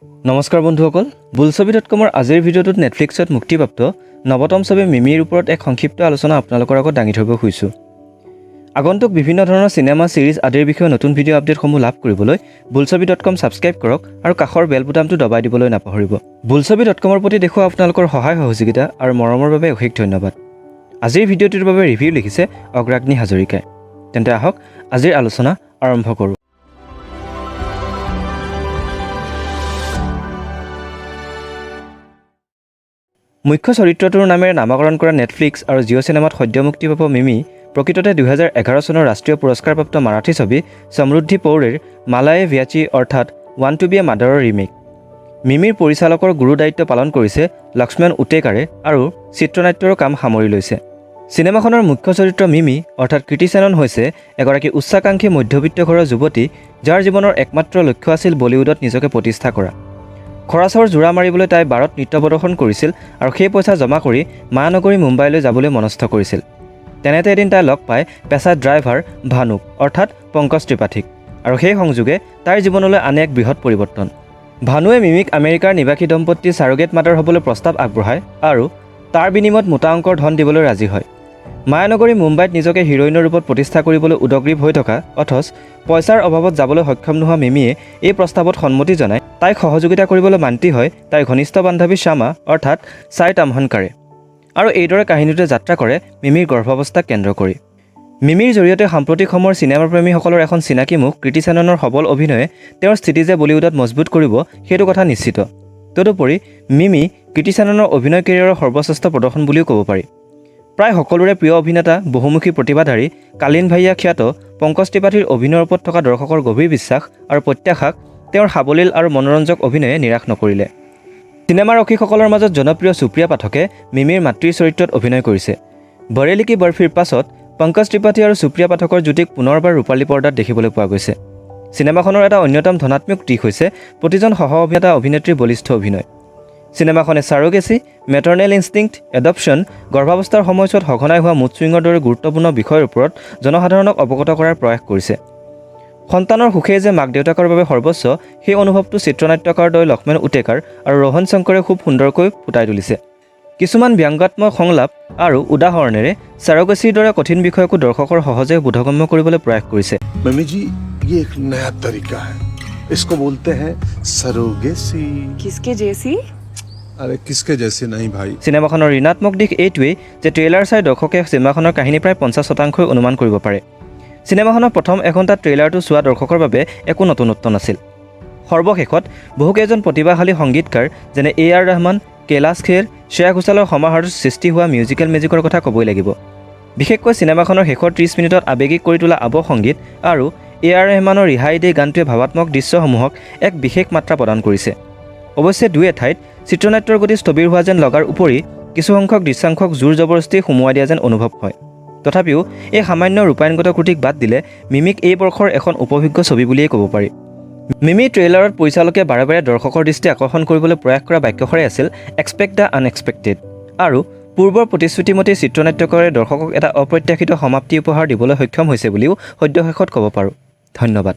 নমস্কাৰ বন্ধুসকল, বোলছবি.কমৰ আজিৰ ভিডিঅ'টোত নেটফ্লিক্সত মুক্তিপ্ৰাপ্ত নৱতম ছবি মিমিৰ ওপৰত এক সংক্ষিপ্ত আলোচনা আপোনালোকৰ আগত দাঙি ধৰিব খুজিছোঁ। আগন্তুক বিভিন্ন ধৰণৰ চিনেমা, ছিৰিজ আদিৰ বিষয়ে নতুন ভিডিঅ' আপডেটসমূহ লাভ কৰিবলৈ বোলছবি.কম ছাবস্ক্ৰাইব কৰক আৰু কাষৰ বেল বুটামটো দবাই দিবলৈ নাপাহৰিব। বোলছবি.কমৰ প্ৰতি দেখুওৱা আপোনালোকৰ সহায় সহযোগিতা আৰু মৰমৰ বাবে অশেষ ধন্যবাদ। আজিৰ ভিডিঅ'টোৰ বাবে ৰিভিউ লিখিছে অগ্ৰাগ্নি হাজৰিকাই। তেন্তে আহক, আজিৰ আলোচনা আৰম্ভ কৰোঁ। মুখ্য চৰিত্ৰটোৰ নামেৰে নামাকৰণ কৰা নেটফ্লিক্স আৰু জিঅ' চিনেমাত সদ্যমুক্তি পাব মিমি প্ৰকৃততে 2011 চনৰ ৰাষ্ট্ৰীয় পুৰস্কাৰপ্ৰাপ্ত মাৰাঠী ছবি সমৃদ্ধি পৌৰেৰ মালায়ে ভ্যাচি অৰ্থাৎ one two B A মাদাৰৰ remake. মিমিৰ পৰিচালকৰ গুৰু দায়িত্ব পালন কৰিছে লক্ষ্মণ উটেকাৰে আৰু চিত্ৰনাট্যৰো কাম সামৰি লৈছে। চিনেমাখনৰ মুখ্য চৰিত্ৰ মিমি অৰ্থাৎ কৃতি সেনন হৈছে এগৰাকী উচ্চাকাংক্ষী মধ্যবিত্ত ঘৰৰ যুৱতী, যাৰ জীৱনৰ একমাত্ৰ লক্ষ্য আছিল বলিউডত নিজকে প্ৰতিষ্ঠা কৰা। খৰাচৰ জোৰা মাৰিবলৈ তাই বাৰত নৃত্য প্ৰদৰ্শন কৰিছিল আৰু সেই পইচা জমা কৰি মায়ানগৰী মুম্বাইলৈ যাবলৈ মনস্থ কৰিছিল। তেনেতে এদিন তাই লগ পায় পেছাত ড্ৰাইভাৰ ভানুক অৰ্থাৎ পংকজ ত্ৰিপাঠীক আৰু সেই সংযোগে তাইৰ জীৱনলৈ আনে এক বৃহৎ পৰিৱৰ্তন। ভানুৱে মিমিক আমেৰিকাৰ নিবাসী দম্পতীৰ চাৰোগেট মাদাৰ হ'বলৈ প্ৰস্তাৱ আগবঢ়ায় আৰু তাৰ বিনিময়ত মোটা অংকৰ ধন দিবলৈ ৰাজি হয়। মায়ানগৰী মুম্বাইত নিজকে হিৰ'ইনৰ ৰূপত প্ৰতিষ্ঠা কৰিবলৈ উদগ্ৰীৱ হৈ থকা অথচ পইচাৰ অভাৱত যাবলৈ সক্ষম নোহোৱা মিমিয়ে এই প্ৰস্তাৱত সন্মতি জনাই তাইক সহযোগিতা কৰিবলৈ মান্তি হয় তাইৰ ঘনিষ্ঠ বান্ধৱী শ্যামা অৰ্থাৎ ছাই তামহানকাৰে। আৰু এইদৰে কাহিনীটোৱে যাত্ৰা কৰে মিমিৰ গৰ্ভাৱস্থাক কেন্দ্ৰ কৰি। মিমিৰ জৰিয়তে সাম্প্ৰতিক সময়ৰ চিনেমাপ্ৰেমীসকলৰ এখন চিনাকি মুখ কৃতি সেননৰ সবল অভিনয়ে তেওঁৰ স্থিতি যে বলিউডত মজবুত কৰিব, সেইটো কথা নিশ্চিত। তদুপৰি মিমি কৃতি সেননৰ অভিনয় কেৰিয়াৰৰ সৰ্বশ্ৰেষ্ঠ প্ৰদৰ্শন বুলিও ক'ব পাৰি। প্ৰায় সকলোৰে প্ৰিয় অভিনেতা, বহুমুখী প্ৰতিভাধাৰী কালীন ভাইয়া খ্যাত পংকজ ত্ৰিপাঠীৰ অভিনয়ৰ ওপৰত থকা দৰ্শকৰ গভীৰ বিশ্বাস আৰু প্ৰত্যাশাক তেওঁৰ সাৱলীল আৰু মনোৰঞ্জক অভিনয়ে নিৰাশ নকৰিলে। চিনেমা ৰসিকসকলৰ মাজত জনপ্ৰিয় সুপ্ৰিয়া পাঠকে মিমিৰ মাতৃৰ চৰিত্ৰত অভিনয় কৰিছে। বৰেলি কি বৰফিৰ পাছত পংকজ ত্ৰিপাঠী আৰু সুপ্ৰিয়া পাঠকৰ জুটিক পুনৰবাৰ ৰূপালী পৰ্দাত দেখিবলৈ পোৱা গৈছে। চিনেমাখনৰ এটা অন্যতম ধনাত্মক দিশ হৈছে প্ৰতিজন সহ অভিনেতা অভিনেত্ৰীৰ বলিষ্ঠ অভিনয়। চিনেমাখনে চাৰোগেচি, মেটাৰ্নেল ইনষ্টিংক্ট, এডপশ্যন, গৰ্ভাৱস্থাৰ সময়ছোৱাত সঘনাই হোৱা মুড ছুইঙৰ দৰে গুৰুত্বপূৰ্ণ বিষয়ৰ ওপৰত জনসাধাৰণক অৱগত কৰাৰ প্ৰয়াস কৰিছে। সন্তানৰ সুখেই যে মাক দেউতাকৰ বাবে সৰ্বোচ্চ, সেই অনুভৱটো চিত্ৰনাট্যকাৰদ্বয় লক্ষ্মণ উটেকাৰ আৰু ৰোহন শংকৰে খুব সুন্দৰকৈ ফুটাই তুলিছে। কিছুমান ব্যংগাত্মক সংলাপ আৰু উদাহৰণেৰে চাৰোগেচিৰ দৰে কঠিন বিষয়কো দৰ্শকৰ সহজে বোধগম্য কৰিবলৈ প্ৰয়াস কৰিছে। मम्मी जी, ये एक नया तरीका है, इसको बोलते हैं सरोगेसी। किसके जैसी? अरे, किसके जैसे नहीं भाई। চিনেমাখনৰ ঋণাত্মক দিশ এইটোৱেই যে ট্ৰেইলাৰ চাই দৰ্শকে চিনেমাখনৰ কাহিনী প্ৰায় 50%ই অনুমান কৰিব পাৰে। চিনেমাখনৰ প্ৰথম এঘণ্টা ট্ৰেইলাৰটো চোৱা দৰ্শকৰ বাবে একো নতুনত্ব নাছিল। সৰ্বশেষত বহুকেইজন প্ৰতিভাশালী সংগীতকাৰ যেনে এ আৰ ৰহমান, কৈলাশ খেৰ, শ্ৰেয়া ঘোষালৰ সমাহাৰত সৃষ্টি হোৱা মিউজিকেল মেজিকৰ কথা ক'বই লাগিব। বিশেষকৈ চিনেমাখনৰ শেষৰ 30 মিনিটত আৱেগিক কৰি তোলা আৱহ সংগীত আৰু এ আৰ ৰেহমানৰ ৰিহাই দে গানটোৱে ভাৱাত্মক দৃশ্যসমূহক এক বিশেষ মাত্ৰা প্ৰদান কৰিছে। অৱশ্যে দুই এঠাইত চিত্ৰনাট্যৰ গতি স্থবিৰ হোৱা যেন লগাৰ উপৰি কিছুসংখ্যক দৃশ্যাংশক জোৰ জবৰদস্তি সুমুৱাই দিয়া যেন অনুভৱ হয়। তথাপিও এই সামান্য ৰূপায়ণগত ক্ৰুটিক বাদ দিলে মিমিক এই বৰ্ষৰ এখন উপভোগ্য ছবি বুলিয়েই ক'ব পাৰি। মিমি ট্ৰেইলাৰত পৰিচালকে বাৰে বাৰে দৰ্শকৰ দৃষ্টি আকৰ্ষণ কৰিবলৈ প্ৰয়াস কৰা বাক্যষাৰেই আছিল "এক্সপেক্ট the unexpected" আৰু পূৰ্বৰ প্ৰতিশ্ৰুতিমতেই চিত্ৰনাট্যকাৰে দৰ্শকক এটা অপ্ৰত্যাশিত সমাপ্তি উপহাৰ দিবলৈ সক্ষম হৈছে বুলিও সদ্যশেষত ক'ব পাৰোঁ। ধন্যবাদ।